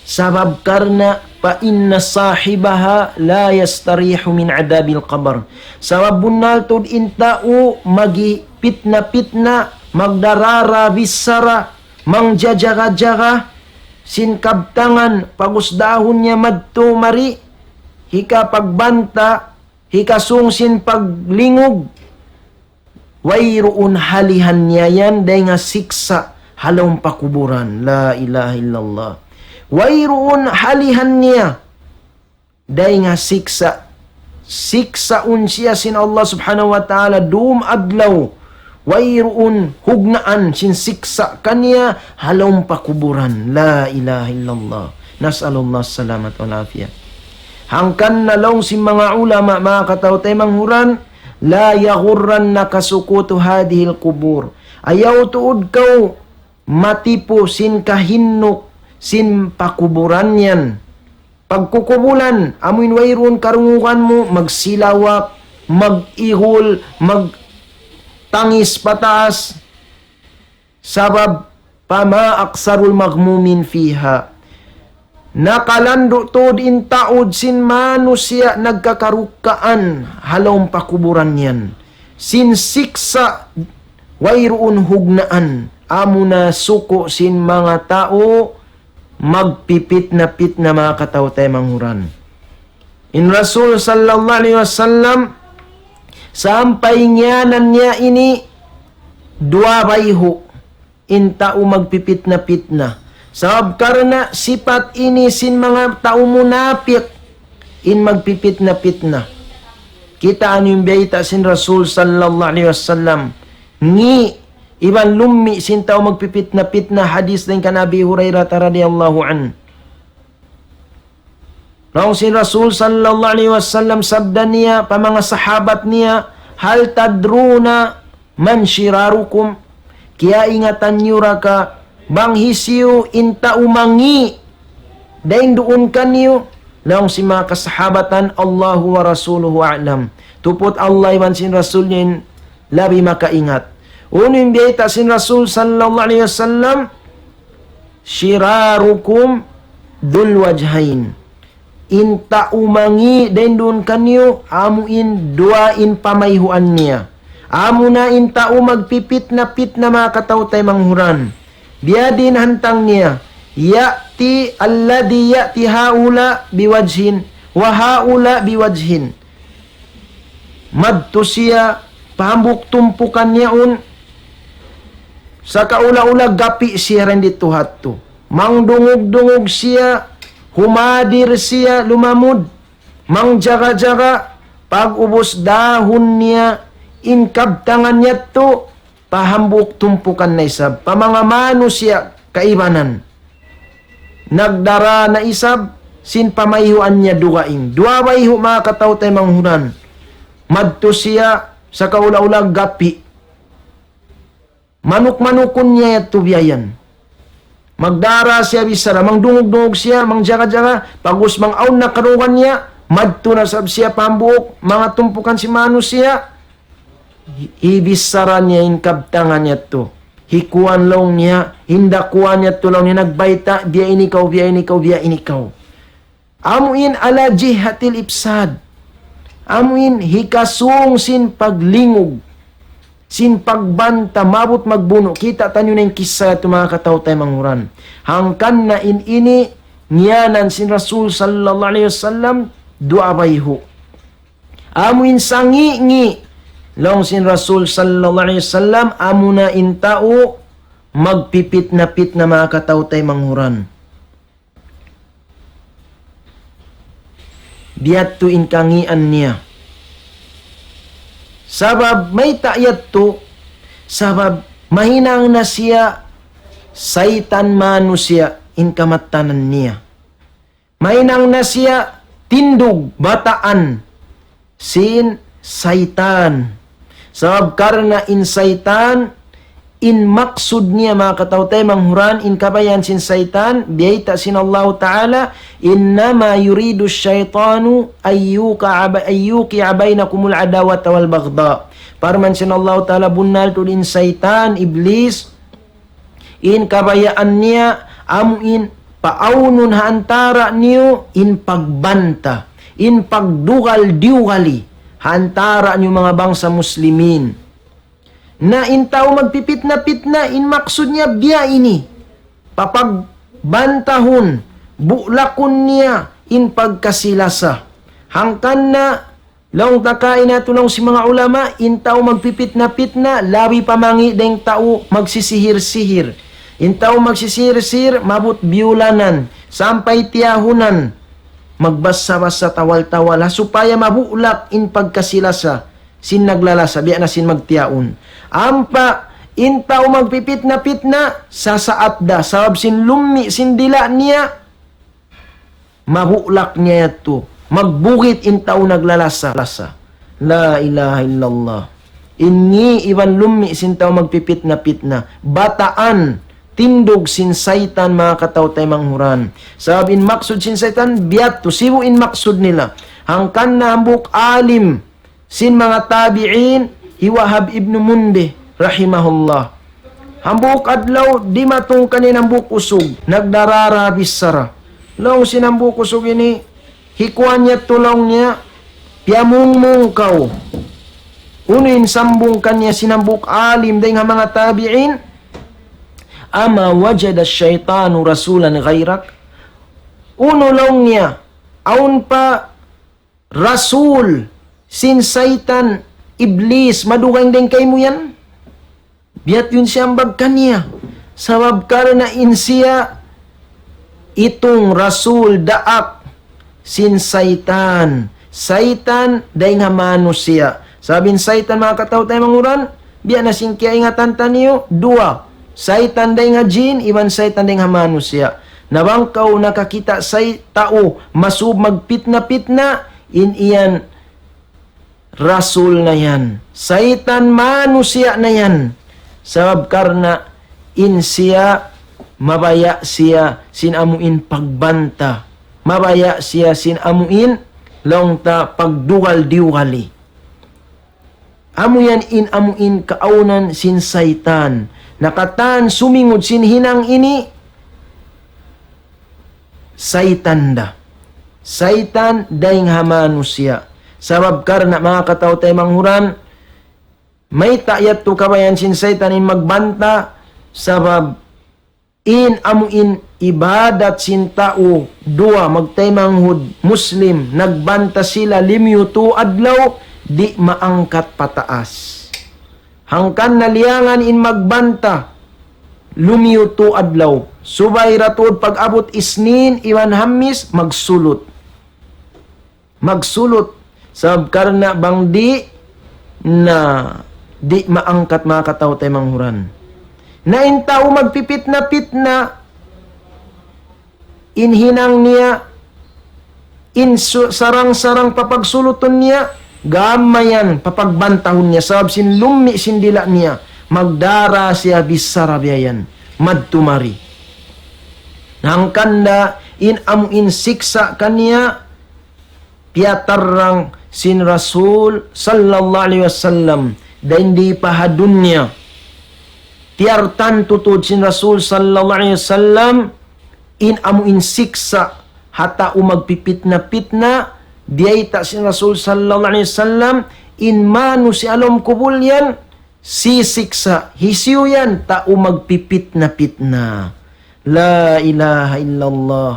Sabab karna' فإن صاحبها لا يستريح من عذاب القبر. Sabab bunnal tuud in tau magpitna-pitna, magdarara bichara, mangjajaga-jaga, sin kabtangan, pag'ubus dahun niya madtu mari, hikapagbanta', hikasūng sin paglingug, wayruun halihan niya yan dayn ha siksa' ha lawm pakuburan. La ilaha illallah. Wayruun halihan niya dayn ha siksa'. Siksaun siya sin Allah Subhanahu wa Ta'ala dūm adlaw. Wayruun hugnaan sin siksa' kaniya ha lawm pakuburan. La ilaha illallah. نسأل الله السلامة والعافية. Hangkan na laung sin manga ulama, manga kataw-taymanghuran, لا يغرنك سكوت هذه القبور. Ayaw tuud kaw matipu sin kahinnuk sin pakuburan yan. Pagkukubulan, amu in wayruun karungugan mu, magsilawak, mag-ihul, magtangis pataas. Sabab, فما أكثر المغمومين فيها. Nakalandu' tuud in taud sin manusiya' nagkakarukkaan ha lawm pakuburan yan. Sin siksa' wayruun hugnaan, amuna suku' sin manga tau magpipitna-pitna, manga kataw-taymanghuran. In Rasul sallallahu alayhi wasallam, sampay ngiyanan niya ini duwa bayhu', in tau magpipitna-pitna. Sabab karna' sipat ini sin manga tau munapik, in magpipitna-pitna. Kitaa niyu in bayta' sin Rasul sallallahu alayhi wasallam. Ngi', iban lummi' sin tau magpipitna-pitna, hadis dayn kan Abi Hurairah radiyallahu anhu. Laung sin Rasul sallallahu alayhi wasallam, sabda niya pa manga sahabat niya, هل تدرون من شراركم؟ Kiyaingatan niyu ra ka bang hisiyu in tau mangi' dayn duun kaniyu? Laung sin manga kasahabatan, الله ورسوله أعلم. Tuput Allah iban sin Rasul niya in labi makaingat. Unu in biyayta' sin Rasul sallallahu alayhi wasallam, شراركم ذو الوجهين. In tau mangi' dayn duun kaniyu, amu in duwa in pamayhuan niya. Amuna in tau magpipitna-pitna, manga kataw-taymanghuran. Biyadiin hantang niya, يأتي الذي يأتي هؤلاء بوجه وهؤلاء بوجه. Madtu siya pa hambuuk tumpukan yaun, sakaula-ula gapi' siya dayn didtu hadtu. Mangdungug-dungug siya, humadir siya, lumamud, mangjaga-jaga, pag'ubus dahun niya in kabtangan yadtu pa hambuuk tumpukan na isab, pa manga manusiya' kaibanan. Nagdara na isab sin pamayhuan niya dugaing. Duwa bayhu', manga kataw-taymanghuran. Madtu siya sakaula-ula gapi'. Manuk-manukun niya yadtu biya' yan. Magdara siya bichara, mangdungug-dungug siya, mangjaga-jaga, pag'ubus bang awn na karungugan niya, madtu na isab siya pa hambuuk manga tumpukan sin manusiya', hi-, hibichara niya in kabtangan yadtu. Hikuwan laung niya, hinda kuwan yadtu laung niya, nagbayta', biya' ini kaw, biya' ini kaw, biya' ini kaw. Amu in على جهة الإفساد. Amu in hikasūng sin paglingug, sin pagbanta, maabut magbunu'. Kita' taniyu na in kissa yadtu, manga kataw-taymanghuran. Hangkan na in ini ngiyanan sin Rasul sallallahu alayhi wasallam duwa bayhu'. Amu in sangi'-ngi', laung sin Rasul sallallahu alayhi wasallam, amuna in tau magpipitna-pitna, manga kataw-taymanghuran. Biya' yadtu in kangian niya. Sabab mayta' yadtu, sabab mahinang na siya saytan manusiya' in kamattanan niya. Mahinang na siya tindug, bataan sin saytan. Sabab karna' in saytan, in maksud niya, manga kataw-taymanghuran, in kabayaan sin saytan, biyayta' sin Allahu Ta'ala, إنما يريد الشيطان أن يوقع ب-، أن يوقع بينكم العداوة والبغضاء. Parman sin Allahu Ta'ala, bunnal tuud in saytan, Iblis, in kabayaan niya, amu in paawnun ha antara' niyu in pagbanta, in pagdugal-diyugali ha antara' niyu manga bangsa Muslimin. Na in tau magpipitna-pitna, in maksud niya biya' ini, papagbantahun, bu'lakun niya in pagkasi-lasa. Hangkan na laung ta kaina tuud laung sin manga ulama, in tau magpipitna-pitna, labi pa mangi' dayng tau magsisihir-sihir. In tau magsisihir-sihir, maabut biyulanan, sampay tiyahunan, magbasa-basa tawal-tawal, ha supaya mabu'lak in pagkasi-lasa sin naglalasa, biya' na sin magtiyaun. Ampa, in tau magpipitna-pitna, sasaat da, sabab sin lummi' sin dila' niya, mabu'lak niya yadtu. Magbugit in tau naglalasa. Lasa. La ilaha illallah. Ini iban lummi' sin tau magpipitna-pitna. Bataan, tindug sin saytan, manga kataw-taymanghuran. Sabab in maksud sin saytan, biya' yadtu, sibu' in maksud nila. Hangkan na hambuuk alim sin manga tabi'in, hi Wahab ibn Munbih, rahimahullah. Hambuuk adlaw, dimatung kaniya in hambuuk usug, nagdarara bichara. Laung sin hambuuk usug ini, hikuwan niya tuud laung niya, piyamungmung kaw. Unu in sambung kaniya sin hambuuk alim dayng ha manga tabi'in, أما وجد الشيطان رسولا غيرك؟ Unu laung niya, awn pa rasul sin saytan, Iblis, madugaing dayn kaymu yan? Biya' yadtu in siyambag kaniya. Sabab karna' in siya itung rasul daak sin saytan. Saytan dayng ha manusiya'. Sabab in saytan, manga kataw-taymanghuran, biya' na sin kiyaingatan taniyu, duwa. Saytan dayng ha jin, iban saytan dayng ha manusiya'. Na bang kaw nakakita' say tau masub magpitna-pitna, in yan rasul na yan. Saytan manusiya' na yan. Sabab karna' in siya mabaya' siya sin amu in pagbanta. Mabaya' siya sin amu in laung ta pagdugal-diyugali. Amu yan in amu in kaawnan sin saytan. Na katan sumingud sin hinang ini, saytan da. Saytan dayng ha manusiya'. Sabab karna' manga kataw-taymanghuran, mayta' yadtu kabayaan sin saytan in magbanta, sabab In amu in ibadat sin tau duwa magtaymanghud Muslim, nagbanta sila limiyu tu adlaw, di' maangkat pataas. Hangkan na liyangan in magbanta lumiyu tu adlaw. Subay da tuud pag-abut Isnin iban Hamis, magsulut. Magsulut. Sabab karna' bang di' na di' maangkat, manga kataw-taymanghuran. Na in tau magpipitna-pitna, in hinang niya, in su-, sarang-sarang papagsulutun niya, gam mayan papagbantahun niya, sabab sin lummi' sin dila' niya, magdara siya bichara biya' yan, madtu mari. Hangkan da in amu in siksa' kaniya, piyatarrang sin Rasul sallallahu alayhi wasallam, dayn di pa ha dunya. Tiyartantu tuud sin Rasul sallallahu alayhi wasallam, in amu in siksa' ha tau magpipitna-pitna, biyayta' sin Rasul sallallahu alayhi wasallam, in manusiya' ha lawm kubul yan, sisiksa', hisiyu yan, tau magpipitna-pitna. La ilaha illallah.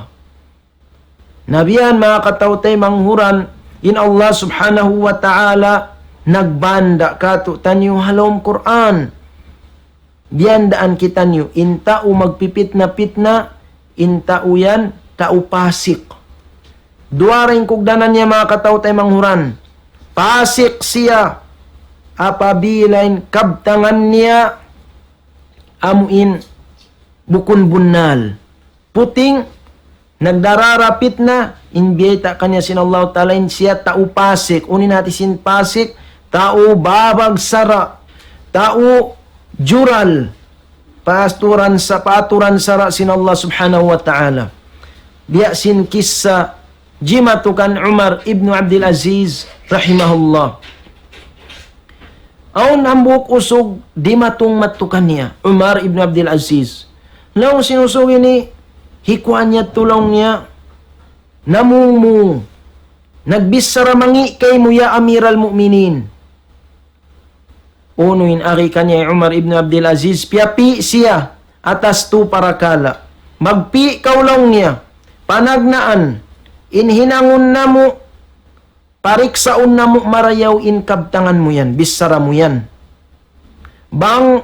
Na biya' yan, manga kataw-taymanghuran, in Allah Subhanahu wa Ta'ala nagbanda' kātu'niyu ha lawm Qur'an. Biyandaan kitaniyu, in tau magpipitna-pitna, in tau yan, tau pasik. Duwa ra in kugdanan niya, manga kataw-taymanghuran. Pasik siya, apabila in kabtangan niya, amu in bukun bunnal. Puting, nagdarara pitna, in biyayta' kaniya sin Allah Ta'ala in siya tau pasik. Unu in hati sin pasik, tau babag sara', tau jural, paaturan sa-, paaturan sara' sin Allah Subhanahu wa Ta'ala. Biya' sin kissa jimatu kan Umar ibn Abdul Aziz rahimahullah. Awn hambuuk usug dimatung madtu kaniya, Umar ibn Abdul Aziz. Laung sin usug ini, hikuan niya tu laung niya, namungmu, nagbichara mangi' kaymu ya Amiral Mu'minin. Unu in agi kaniya hi Umar ibn Abdul Aziz, piyapi' siya atas tu parakala'. Magpi' kaw laung niya, panagnaan, in hinangun namu', pariksaun namu' marayaw in kabtangan mu yan, bichara mu yan. Bang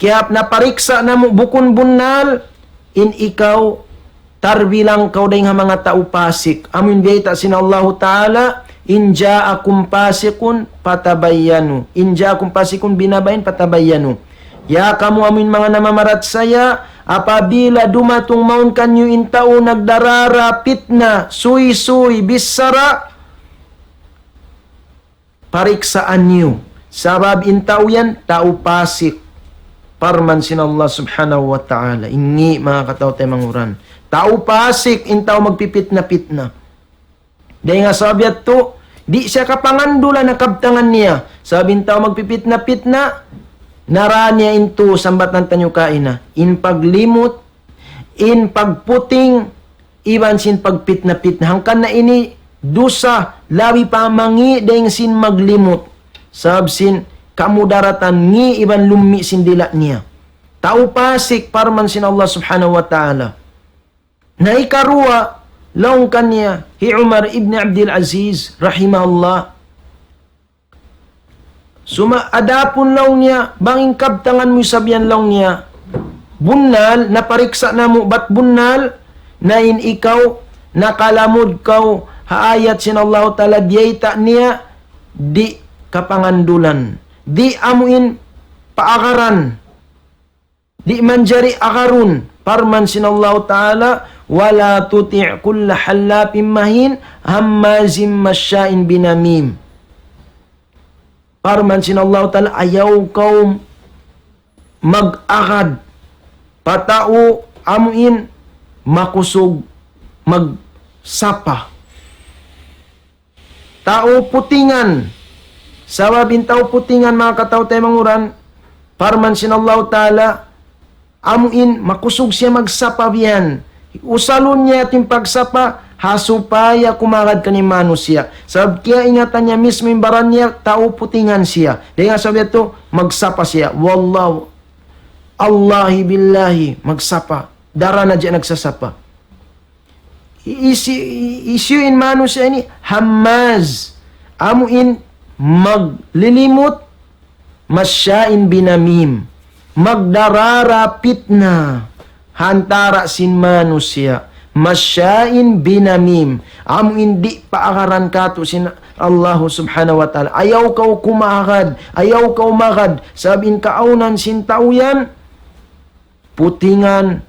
kiyap napariksa' namu' bukun bunnal, in ikaw tarbilang kaw dayn ha manga tau pasik. Amu in biyayta' sin Allahu Ta'ala, "In ja'akum fasiqun fatabayyanu." "In ja'akum fasiqun binaba'in fatabayyanu." Ya kamu amu in manga namamarachaya, apabila dumatung mawn kaniyu in tau nagdarara pitna, suysuy, bichara, pariksaan niyu. Sabab in tau yan, tau pasik. Parman sin Allah Subhanahu wa Ta'ala. Ini, manga kataw-taymanghuran. Tau pasik, in tau magpipitna-pitna. Dayn ha sabab yadtu, di' siya kapangandulan ha kabtangan niya. Sabab in tau magpipitna-pitna, nara niya in tu sambatan taniyu kaina. In paglimut, in pagputing, iban sin pagpitna-pitna. Hangkan na ini dusa labi pa mangi' dayn sin maglimut. Sabab sin kamudaratan ngi' iban lummi' sin dila' niya. Tau pasik, parman sin Allah Subhanahu wa Ta'ala. Na ikaruwa, laung kaniya hi Umar ibn Abdul Aziz rahimahullah, suma adapun laung niya, bang in kabtangan mu isab yan laung niya bunnal, napariksa' namu' bat bunnal, na in ikaw nakalamud kaw ha ayat sin Allahu Ta'ala, biyayta' niya, di' kapangandulan, di' amu in paagaran, di' manjari agarun. Parman sin Allahu Ta'ala, "Wa la tuti' kulla hallafin mahin, hammazin masya'in binamim." Parman sin Allahu Ta'ala, ayaw kaw mag-agad pa tau amu in makusug magsapa. Tau putingan. Sabab in tau putingan, manga kataw-taymanghuran, parman sin Allahu Ta'ala, amu in makusug siya magsapa biyan. Usalun niya in pagsapa, ha supaya kumagad kaniya manusiya'. Sabab kiyaingatan niya mismu in baran niya, tau putingan siya. Dayn ha sabab yadtu, magsapa siya. Wallahu Allahi billahi, magsapa. Dara na diya nagsasapa. Isi-, isi in manusiya' ini, hammaz. Amu in maglilimut, masya'in binamim. Magdarara pitna ha antara' sin manusiya'. Masya'in binamim. Amu in di' paagaran katu' sin Allahu subhanahu wa ta'ala. Ayaw kaw kumagad, ayaw kaw magad. Sabab in kaawnan sin tau yan, putingan,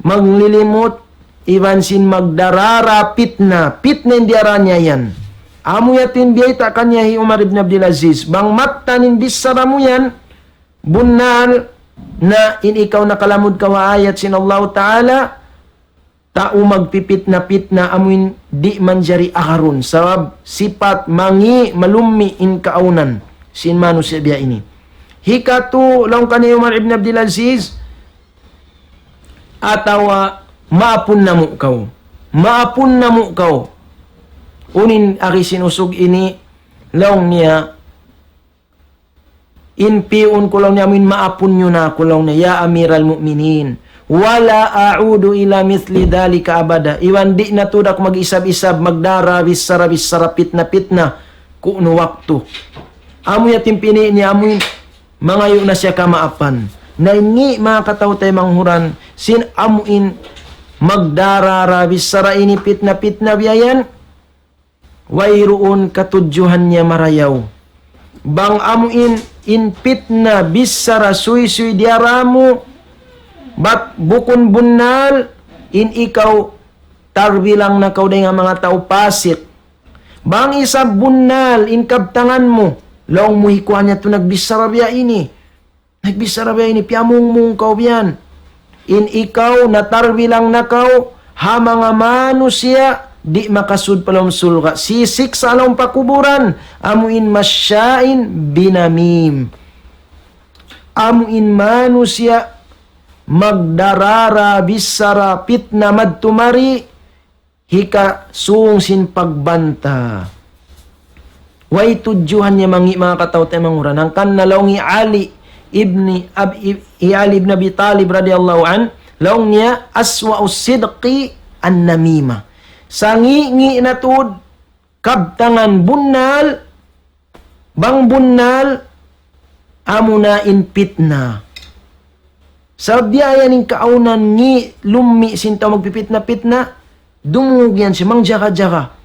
maglilimut, iban sin magdarara pitna. Pitna in diyara niya yan. Amu yadtu in biyayta' kaniya hi Umar ibn Abdul Aziz. Bang mattan in bichara mu yan, bunnal na in ikaw nakalamud kaw ha ayat sin Allahu Ta'ala, tau magpipitna-pitna amuin di' manjari agarun. Sabab sipat mangi' malummi' in kaawnan sin manusiya' biya' ini. Hikatu, laung kaniya Umar ibn Abdul Aziz, atawa maapun namu' kaw. Maapun namu' kaw. Unu in agi sin usug ini, laung niya, in pi'un ku laung niya amuin maapun niyu na aku laung niya, ya Amiral Mu'minin. Wala a'udu ila mithli dhalika abada. Iban di' na tuud aku mag-isab-isab, magdara, bichara-bichara, pitna-pitna. Ku'nu waktu. Amu yadtu in pini' niya amuin mangayu' na siya kamaapan. Na ini manga kataw-taymanghuran, sin amuin magdara-dara bichara ini pitna-pitna biya' yan, wayruun katudjuhan niya marayaw. Bang amuin in pitna bichara suysuy diyara mu, bat bukun bunnal, in ikaw tarbilang na kaw dayn ha manga tau pasik. Bang isab bunnal in kabtangan mu, laung mu hi kuwan yadtu nagbichara biya' ini. Nagbichara biya' ini, piyamungmung kaw biya' yan. In ikaw natarbilang na kaw ha manga manusiya' di' makasud pa lawm surga'. Sisiksa' ha lawm pakuburan, amuin masya'in binamim. Amuin manusiya' magdara-dara bichara pitna madtu mari, hikasūng sin pagbanta. Way tudjuhan niya mangi' manga kataw-taymanghuran. Hangkan na laung hi Ali ibni Ab-, hi Ali ibn Abi Talib radiyallahu anhu, laung niya, aswa'us sidqi an-namima. Sangi'-ngi' na tuud kabtangan bunnal, bang bunnal, amuna in pitna. Sabab biya' yan in kaawnan ngi' lummi' sin tau magpipitna-pitna, dumungug yan siya, mangjaga-jaga.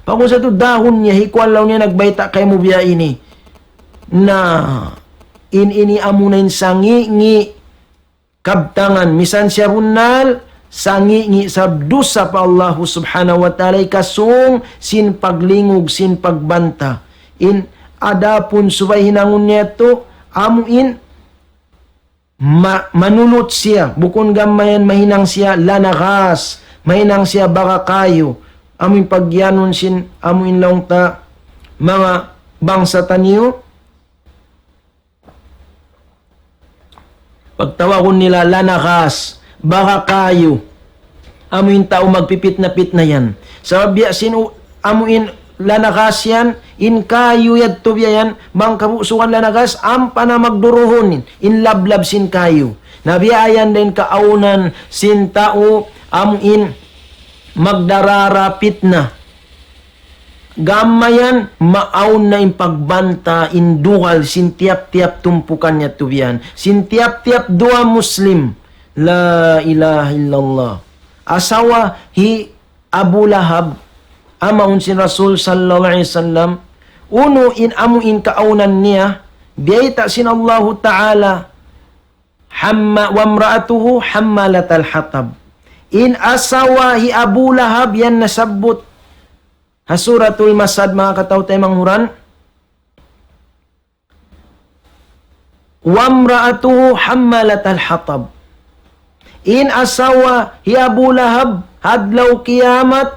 Pag-ubus yadtu dahun niya, hi kuwan laung niya nagbayta' kaymu biya' ini. Na, in ini amuna in sangi'-ngi' kabtangan, misan siya bunnal, sangi'-ngi' sabab dusa pa Allahu subhanahu wa ta'ala, hikasūng sin paglingug, sin pagbanta. In adapun subay hinangun niya yadtu, amuin ma-, manulut siya, bukun gam mayan mahinang siya lanagas, mahinang siya bara kayu, amuin pagiyanun sin, amuin laung ta, manga bangsa taniyu, pagtawagun nila lanagas, bara kayu. Amuin tau magpipitna-pitna yan. Sabab biya' sin u-, amuin lanagas yan, in kayu yadtu biya' yan, bang kabusugan lanagas, ampa na magduruhun in, in lablab sin kayu. Na biya' yan da in kaawnan sin tau, amuin magdara-dara pitna. Gam mayan, maawn na in pagbanta, in dugal, sin tiyap-tiyap tumpukan niya tubiyan. Sin tiyap-tiyap duwa Muslim. La ilaha illallah. Asawa hi Abu Lahab, amaun sin Rasul sallallahu alayhi wasallam, unu in amu in kaawnan niya, biyayta' sin Allahu Ta'ala, hamma-, وامرأته حمالة الحطب. In asawa hi Abu Lahab yan nasabbut ha Suratul Masad, manga kataw-taymanghuran. وامرأته حمالة الحطب. In asawa hi Abu Lahab, ha adlaw kiyamat,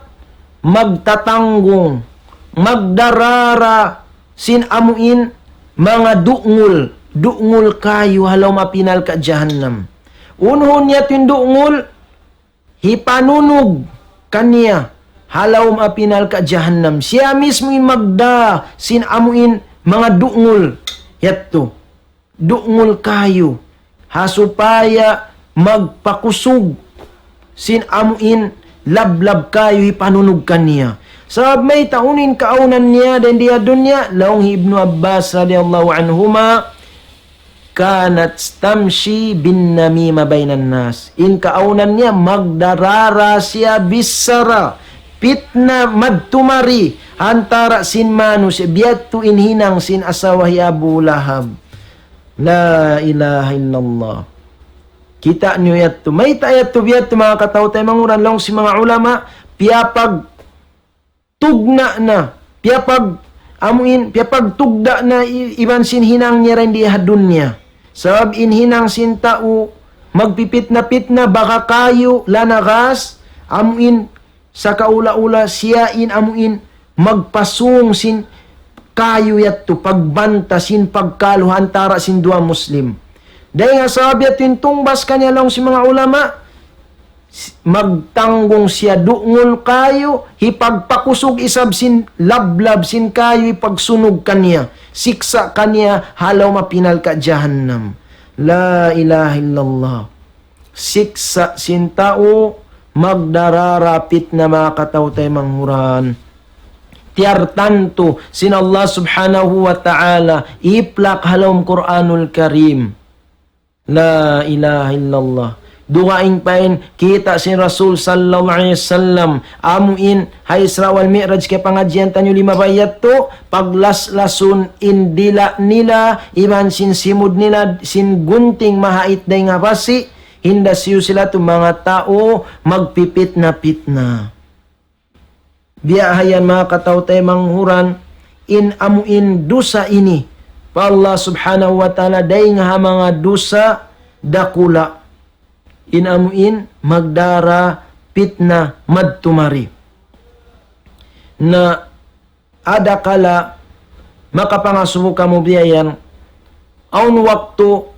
magtatanggung, magdarara sin amuin manga dungul, dungul kayu ha lawm api narka' jahannam. Unuhun niya in dungul, hipanunug kaniya ha lawm api narka' jahannam. Siya mismu in magda sin amuin manga dungul yadtu. Dungul kayu. ha supaya magpakusug sin amuin lablab kayu hipanunug kaniya. Sabab mayta', unu in kaawnan niya dayn di ha dunya? Laung hi Ibnu Abbas radiyallahu anhuma, كانت تمشي بالنميمة بين الناس. In kaawnan niya magdarara siya bichara, pitna madtu mari, antara sin manusiya'. Biya' yadtu in hinang sin asawa hi Abu Lahab. La ilaha illallah. Kita' niyu yadtu. Mayta' yadtu, biya' yadtu manga kataw-taymanghuran, laung sin manga ulama, piyapag tugna' na, piyapag-, amuin, piyapagtugda' na i-, iban sin hinang niya dayn di ha dunya. Sabab in hinang sin tau magpipitna-pitna, baga kayu, lana gas, amuin, sakaula-ula siya in amuin magpasung sin kayu yadtu, pagbanta sin pagkalu antara sin duwa Muslim. Dayn ha sabab yadtu in tungbas kaniya, laung sin manga ulama, s-, magtanggung siya dungul kayu, hipagpakusug isab sin lablab sin kayu, hipagsunug kaniya, siksa' kaniya ha lawm api narka' jahannam. La ilaha illallah. Siksa' sin tau magdarara pitna, manga kataw-taymanghuran. Tiyartantu sin Allah Subhanahu wa Ta'ala, iplak ha lawm Qur'anul Karim. La ilaha illallah. Dugaing pa in kita' sin Rasul sallallahu alayhi wasallam, amuin ha Isra wal Mi'raj, kapangadjian taniyu limabay yadtu, paglaslasun in dila' nila, iban sin simud nila, sin gunting mahait dayn ha basi', hinda siyu sila tu manga tau magpipitna-pitna. Biya' ha yan, manga kataw-taymanghuran, in amuin dusa ini pa Allah Subhanahu wa Ta'ala, dayn ha manga dusa dakula'. In amuin magdara pitna madtu mari. Na adakala makapangasubu kamu biya' yan, awn waktu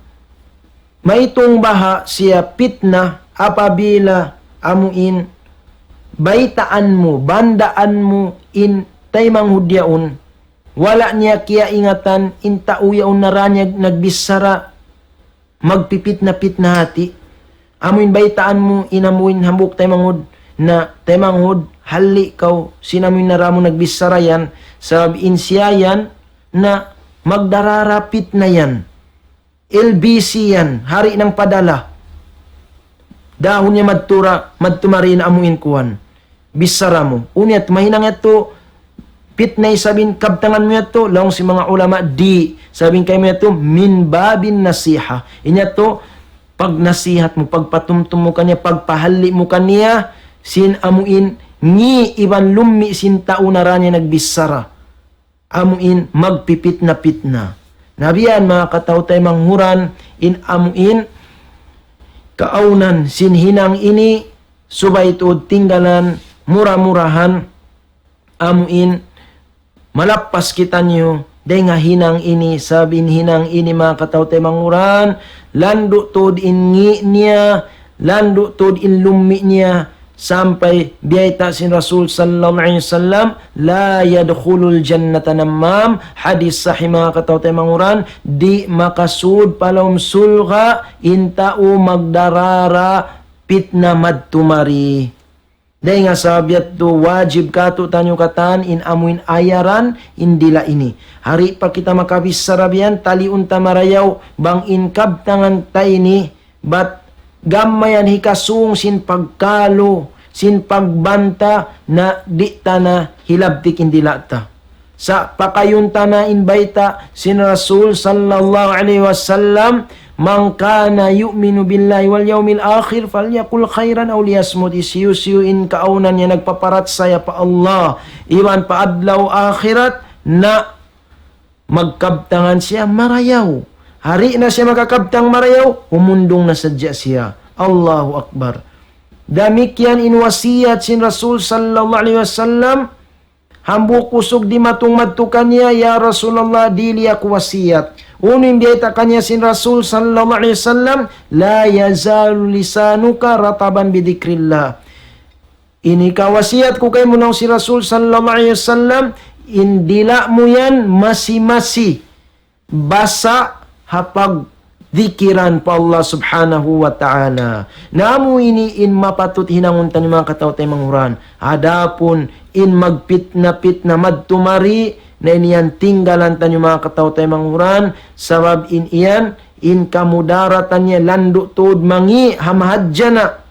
maitung baha' siya pitna apabila amuin baytaan mu, bandaan mu in taymanghud yaun, wala' niya kiyaingatan in tau yaun na ra niya nagbichara, magpipitna-pitna hati. Amuin baytaan mu in amuin hambuuk taymanghud, na taymanghud, halli' kaw sin amuin na ra mu nagbichara yan, sabab in siya yan na magdarara pitna yan. L B C yan, hari ng padala. Dahun niya madtu ra, madtu mari in amuin kuwan. Bichara mu. Unu yadtu, mahinang yadtu pitna isab in kabtangan mu yadtu? Laung sin manga ulama, di'. Sabab in kaymu yadtu, من باب النصيحة. In yadtu, pagnasihat mu, pagpatumtum mu kaniya, pagpahalli' mu kaniya, sin amuin ngi' iban lummi' sin tau na ra niya nagbichara. Amuin magpipitna-pitna. Na biya' yan, manga kataw-taymanghuran, in amuin kaawnan sin hinang ini, subay tuud tinggalan, mura-murahan, amuin malappas kitaniyu dayn ha hinang ini, sabab in hinang ini, manga kataw-taymanghuran, landu' tuud in ngi' niya, landu' tuud in lummi' niya, sampay biyayta' sin Rasul sallallahu alayhi wasallam, لا يدخل الجنة نمام. Hadis sahih, manga kataw-taymanghuran, di' makasud pa lawm surga' in tau magdarara pitna madtu mari. Dayn ha sabab yadtu wajib kātu'niyu katan in amuin ayaran in dila' ini. Di' pa kita makabichara biya' yan, taliun ta marayaw bang in kabtangan ta ini, bat gam mayan hikasung sin pagkalu, sin pagbanta, na di' ta na hilabtik in dila' ta. Sa' pakayun ta na in bayta' sin Rasul sallallahu alayhi wasallam, من كان يؤمن بالله واليوم الآخر فليقل خيرا أو ليصمت. Hisiyu-siyu in kaawnan niya nagpaparachaya pa Allah iban pa adlaw akhirat, na magkabtangan siya marayaw. Di' na siya makakabtang marayaw, humundung na sadja siya. Allahu Akbar. Damikkiyan in wasiyat sin Rasul sallallahu alayhi wasallam, hambuuk usug dimatung madtu kaniya, "Ya Rasulullah, dihili aku wasiyat." Unu in biyayta' kaniya sin Rasul sallallahu alayhi wasallam, لا يزال لسانك رطبا بذكر الله. Ini kawasiyat ku kaymu, laung sin Rasul sallallahu alayhi wasallam, in dila' mu yan masi-masi basa' ha pag-, dikiran pa Allah Subhanahu wa Ta'ala. Na amu ini in mapatut hinangun taniyu manga kataw-taymanghuran. Adapun in magpitna-pitna madtumari, na in yan tinggalan taniyu manga kataw-taymanghuran, sabab in yan, in kamudaratan niya landu' tuud mangi' ha mahadjana'.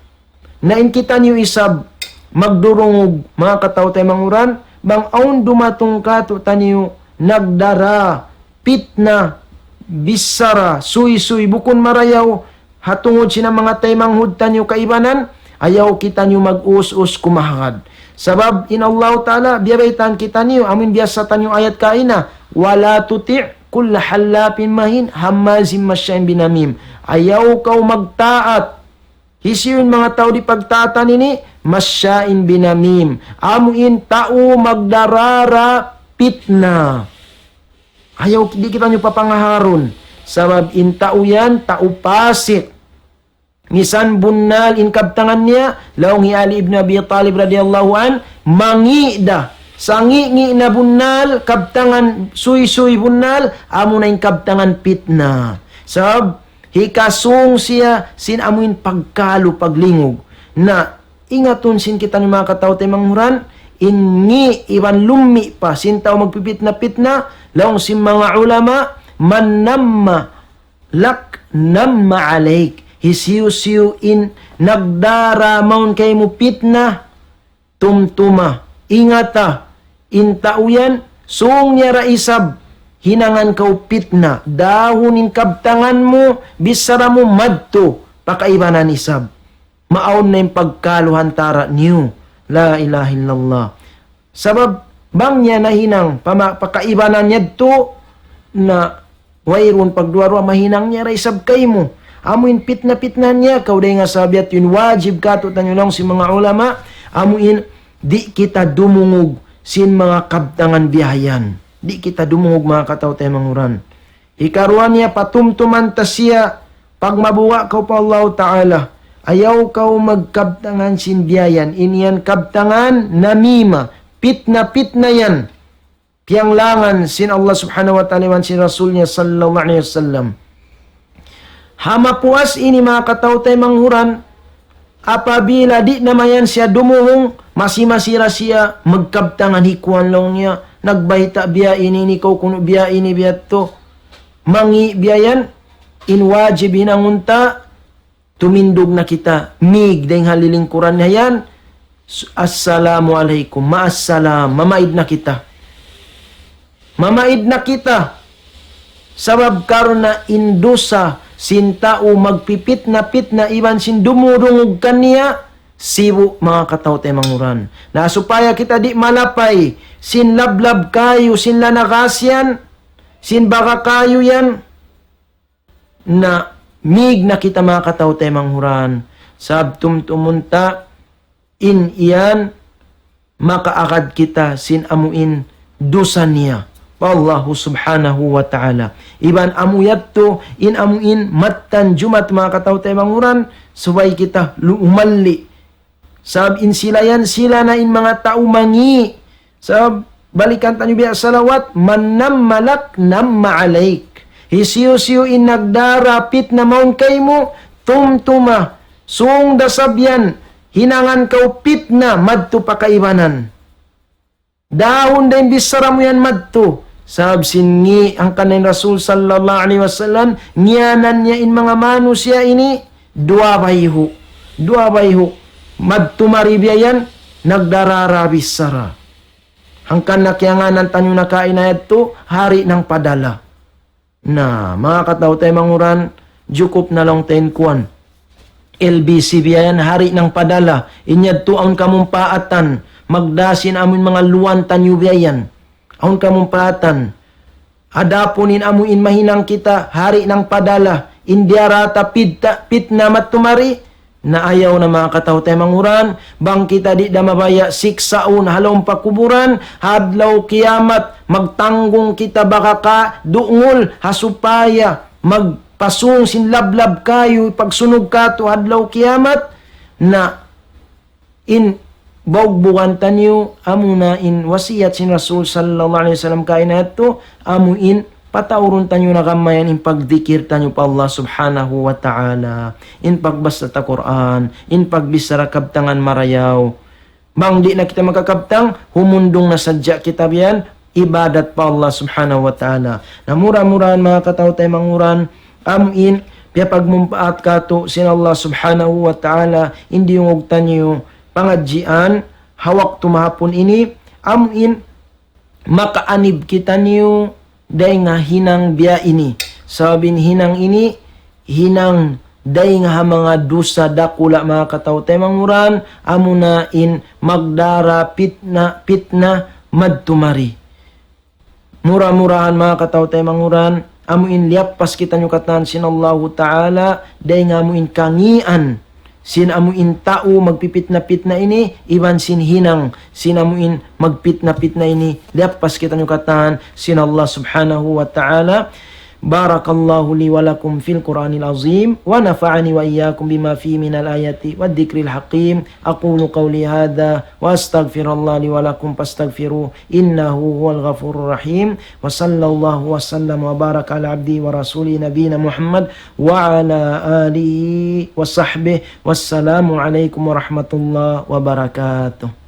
Na in kitaniyu isab magdurungug manga kataw-taymanghuran, bang awn dumatung kātu'niyu nagdara pitna, bichara, suysuy, bukun marayaw, ha tungud sin manga taymanghud taniyu kaibanan, ayaw kitaniyu mag-us-us kumahagad. Sabab in Allahu Ta'ala, biyabaytaan kitaniyu, amu in biyassa taniyu ayat kaina, ولا تطع كل حلاف مهين هماز مشاء بنميم. Ayaw kaw magtaat. Hisiyu in manga tau di' pagtaatan ini, مشاء بنميم. Amu in tau magdarara pitna. Ayaw di' kitaniyu papangaharun. Sabab in tau yan, tau pasik. Misan bunnal in kabtangan niya, laung hi Ali ibn Abi Talib radiyallahu anhu, mangi' da. Sangi'-ngi' na bunnal, kabtangan suysuy bunnal, amu na in kabtangan pitna. Sabab, hikasung siya sin amu in pagkalu paglingug. Na, ingatun sin kitaniyu manga kataw-taymanghuran, in ngi' iban lummi' pa sin tau magpipitna-pitna, laung sin manga ulama, من نم لك نم عليك. Hisiyu-siyu in nagdara mawn kaymu pitna, tumtuma, ingata, in tau yan, sung niya da isab, hinangan kaw pitna, dahun in kabtangan mu, bichara mu madtu, pa kaibanan isab. Maawn na in pagkalu ha antara' niyu. La ilaha illallah. Sabab, bang niya nahinang, pama-, pa kaibanan niya tu, na wayruun pagduwa-ruwa, mahinang niya da isab kaymu. Amu in pitna-pitna niya, kaw dayn ha sabab yadtu in wajib kātu'niyu laung sin manga ulama, amu in di' kita dumungug sin manga kabtangan biya' yan. Di' kita dumungug manga kataw-taymanghuran. Hikaruwa niya patumtuman ta siya, pagmabuga' kaw pa Allahu Ta'ala. Ayaw kaw magkabtangan sin biya' yan. In yan kabtangan namima, pitna-pitna yan. Piyanglangan sin Allah Subhanahu wa Ta'ala iban sin Rasul niya sallallahu alayhi wasallam. Ha mapuas ini manga kataw-taymanghuran, apabila di' na mayan siya dumuhung, masi-masi da siya magkabtangan hi kuwan laung niya, nagbayta' biya' ini, ini kaw kunu' biya' ini, biya' tu. Mangi' biya' yan, in wajib hinangun ta, tumindug na kita, mīg dayn ha lilingkuran niya yan, s-, "Assalamu alaykum, ma'as salam," mamaid na kita. Mamaid na kita. Sabab karna' in dusa sin tau magpipitna-pitna iban sin dumudungug kaniya, sibu' manga kataw-taymanghuran. Na supaya kita di' malapay sin lablab kayu, sin lanagas yan, sin baga kayu yan, na mīg na kita manga kataw-taymanghuran. Sabab tumtumun ta in yan makaagad kita sin amu in dusa niya pa Allahu Subhanahu wa Ta'ala. Iban amu yadtu in amu in mattan Jumaat manga kataw-taymanghuran, subay kita lu-, umalli. Sabab in sila yan, sila na in manga tau mangi'. Sabab balikan taniyu biya' salawat, "من نم لك نم عليك." Hisiyu-siyu in nagdara pitna mawn kaymu, tumtuma, sung da isab yan, hinangan kaw pitna madtu pa kaibanan. Dahun da in bichara mu yan madtu. Sabab sin ngi' hangkan in Rasul sallallahu alayhi wasallam, ngiyanan niya in manga manusiya' ini, duwa bayhu'. Duwa bayhu'. Madtu mari biya' yan, nagdarara bichara. Hangkan na kiyangānan taniyu na kaina yadtu, hari ng padala. Na, manga kataw-taymanghuran, jukup na laung ta in kuwan. L B C biya' yan, hari ng padala. In yadtu awn kamumpaatan. Magdā sin amu in manga luwan taniyu biya' yan. Awn kamumpaatan. Adapun in amu in mahinang kita, hari ng padala. In diyara ta pita-, pitna madtu mari, na ayaw na manga kataw-taymanghuran, bang kita di' da mabaya' siksaun ha lawm pakuburan, ha adlaw kiyamat, magtanggung kita baga ka dungul, ha supaya magpasung sin lablab kayu, pagsunug kātu' ha adlaw kiyamat, na in baugbugan taniyu, amu na in wasiyat sin Rasul sallallahu alayhi wasallam kaina yadtu, amu in Pataurun taniyu na gamayan in pagdikir taniyu pa Allah Subhanahu wa Ta'ala, in pagbasa ta Qur'an, in pagbichara kabtangan marayaw. Bang di' na kita makakabtang, humundung na sadja kita biya' yan, ibadat pa Allah Subhanahu wa Ta'ala. Na mura-murahan manga kataw-taymanghuran, amu in piyapagmumpaat katu' sin Allah Subhanahu wa Ta'ala, in diyungug taniyu pangadjian ha waktu mahapun ini, amu in makaanib kitaniyu dayn ha hinang biya' ini. Sabab in hinang ini, hinang dayn ha manga dusa dakula' manga kataw-taymanghuran, amuna in magdara pitna, pitna madtu mari. Mura-murahan manga kataw-taymanghuran, amu in liyappas kitaniyu katan sin Allahu Ta'ala, dayn ha amu in kangīan sin amu in tau magpipitna-pitna ini, iban sin hinang sin amu in magpitna-pitna ini, liyappas kitaniyu katan sin Allah Subhanahu wa Ta'ala. بارك الله لي ولكم في القرآن العظيم، ونفعني وإياكم بما فيه من الآيات والذكر الحكيم. أقول قولي هذا وأستغفر الله لي ولكم فاستغفروه إنه هو الغفور الرحيم. وصلى الله وسلم وبارك على عبده ورسوله نبينا محمد وعلى آله وصحبه. والسلام عليكم ورحمة الله وبركاته.